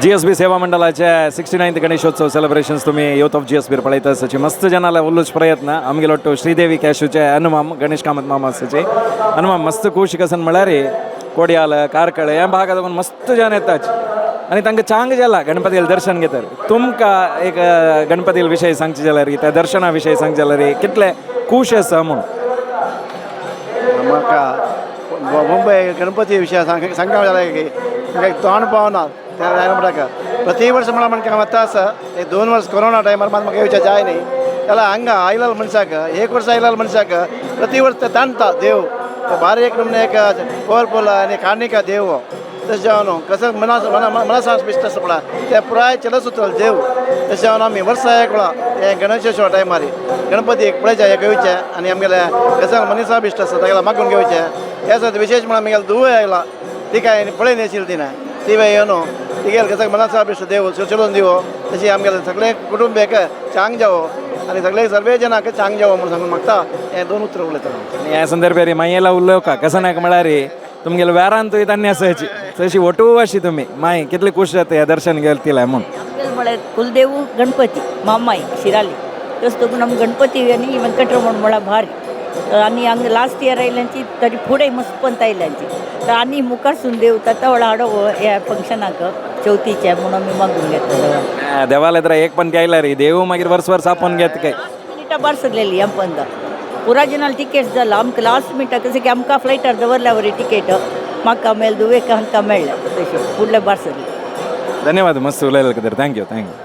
GSB सेवा मंडळाचे 69th Ganeshotsav celebrations तुम्ही युथ ऑफ जीएसबीर पळयता आसाची. मस्त जनाला उल्लूच प्रयत्न. आमगेलो ಒಟ್ಟು ಶ್ರೀದೇವಿ ಕ್ಯಾಶುचे अनुमाम गणेश कामत मामा आसाचे. अनुमाम, मस्त खूश कसन म्हळ्यार कोडियाल, कार्कळ ह्या भागात मस्त जन येताच आनी तांकां चांग जाला गणपतीला दर्शन घेतात. तुमकां एक गणपतील विशय सांगचे जाल्यार, त्या दर्शना विशय सांगचे जाल्यार, कितले खूश आसा म्हणून? म्हाका मुंबय गणपती विशय सांग जाल्यार की म्हाका तोंड पावना त्या म्हणटाका. प्रति वर्स म्हणा म्हणका वता आसा. एक दोन वर्स कोरोना टायमार मात म्हाका येवचें जाय न्ही. जाल्यार हांगा आयलाल मनशाक, एक वर्स आयलाल मनशाक प्रति वर्स ते ताणटा देव. तो भारी एक नमुने एक पवरफुल आनी कार्णिका देव हो. तशें जावन कसं मना मना मनासा बिश्ट आसा पळय, ते पुराय चलत देव. तशें जावन आमी वर्सा एक वेळा हे गणेशोत्सवा टायमार गणपती पळयचे, एक येवचें आनी आमगेले कसं मनीसा बिश्ट आसा तागेले मागून घेवचें. हे आसा. विशेश म्हणल्यार आमगेले धुवय आयला, तिका पळय आशिल्ली तिणें, ती बाय येवन तिगेले कसं मनासा बिश्ट देव चलोवन दिवो. तशी आमगेले सगळे कुटुंबिक चांग जावो आनी सगळे सर्वे जनाक चांग जावो म्हणून सांगून मागता. हे दोन उतरां उलयता. आनी ह्या संदर्भार मायेला उलोवका कसं नाका म्हळ्यार तुमगेले वेरांतूय तान्य आसाची तशी ಒಟ್ಟು अशी तुम्ही माय कितले खुश जाता ह्या दर्शन घेतला म्हणून? ಆಮೇಲೆ ಮೊಳೆ ಕುಲದೇವು ಗಣಪತಿ ಮಾಮಾಯಿ ಶಿರಾಲಿ. तसं तो ನಮ್ಮ गणपती आणि व्यंकटरमण ಮೊಳ भारी. आणि हांगा लास्ट इयर आयल्यांची तरी फुडें मस्त पंत आयल्यांची. तर आनी मुखारसून देव ताता व्हडा हाडो ह्या फंक्शनाक चवथीच्या म्हणून आमी मागून घेतलो देवाक. देवाला तर एक पण आयला रे देव, मागीर वर्स वर्स आपोवन घेत काय? लास्ट मिनिटा बार सरलेली आमपंद पुरा जनाल टिकेट्स जाला. आमकां लास्ट मिनटाक कशें की आमकां फ्लायटार दवरल्या वरी टिकेट म्हाका मेळ्ळें, दुवेक हांकां मेळ्ळें, तशें फुडले बार सरले. धन्यवाद, मस्त उलयले. Thank you, thank you.